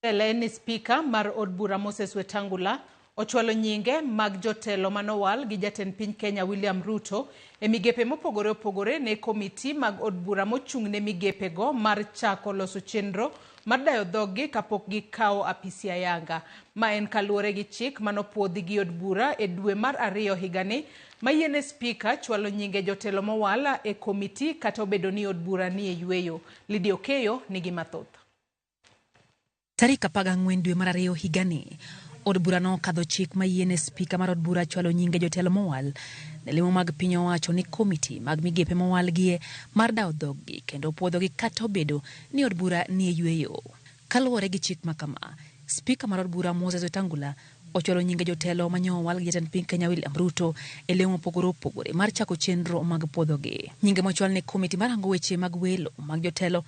Mbele ni spika mar od bura Moses Wetangula ochwalo nyinge mag jotelo manowal gi jatend piny Kenya William Ruto e migepe mopogore opogore ne komiti mag od bura mochung' ne migepego mar chako loso chenro mar dayo dhoggi kapok gikawo apisi ayanga. Ma en kaluwore gi chik manopuodhi gi od bura e dwe mar ariyo higani mayiene spika chwalo nyinge jotelo mowal e komiti kata obedo ni od bura ni e yweyo. Lydia Okeyo nigi mathoth. Tarik 14 dwe mar ariyo higani, od bura nokadho chik mayiene spika mar od bura chwalo nyinge jotelo mowal ne lemo mag piny owacho ni komiti mag migepe mowalgie mar dawo dhoggi kendo puodhogi kata obedo ni od bura nie yweyo. Kaluwore gi chik ma kama, spika mar od bura Moses Wetangula ochwalo nyinge jotelo manyowal gi jatend piny Kenya William Ruto e lemo mopogore opogore mar chako chenro mag puodhogi. Nyinge mochwal ne komiti marango weche mag welo mag jotelo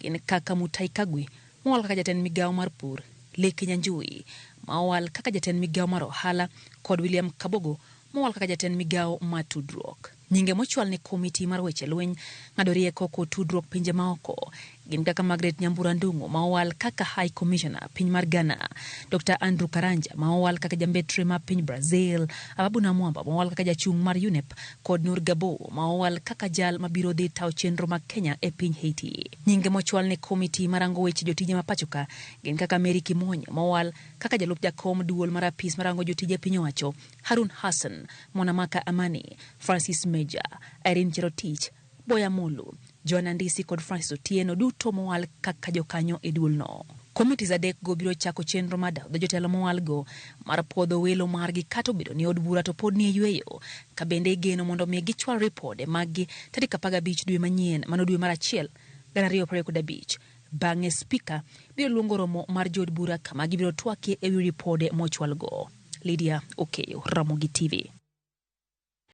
gin kaka Mutahi Kagwe mowal kaka jatend migawo mar pur, Leke Nyanjui ma owal kaka jatend migawo mar ohala kod William Kabogo mowal kaka jatend migawo mar tudruok. Nyinge mochwal ne komiti mar weche lweny, ng'ado rieko kod tudruok pinje maoko gin kaka Margaret Nyambura Ndung'u ma owal kaka High Commissioner piny mar Ghana, Dr. Andrew Karanja ma owal kaka jambetre mar piny Brazil, Ababu Namwamba ma owal kaka jachung' mar UNEP kod Nur Gabo ma owal kaka jal mabiro dhi tayo chenro mag Kenya e piny Haiti. Nyinge mochwal ne komiti marango weche jotije ma pachoka gin kaka Mary Kimonyo ma owal kaka jalup jakom duol mar apis marango jotije piny owacho, Harun Hassan, Mwanamaka Amani, Francis Meja, Irene Cherotich, Boya Molu, Joan Andisi kod Francis Otieno duto mowal kaka jokanyo e duolno. Komitis adekgo biro chako chenro mar dawo dho jotelo mowalgo mar puodho welo margi kata obedo ni od bura to pod nie yweyo, ka bende igeno mondo mi gichwal ripode maggi tarik 15 dwe manyien mano dwe mar achiel 2025. Bang'e spika biro luongo romo mar jood bura kama gibiro twakie ewi ripode mochwalgo. Lydia Okeyo, Ramogi TV.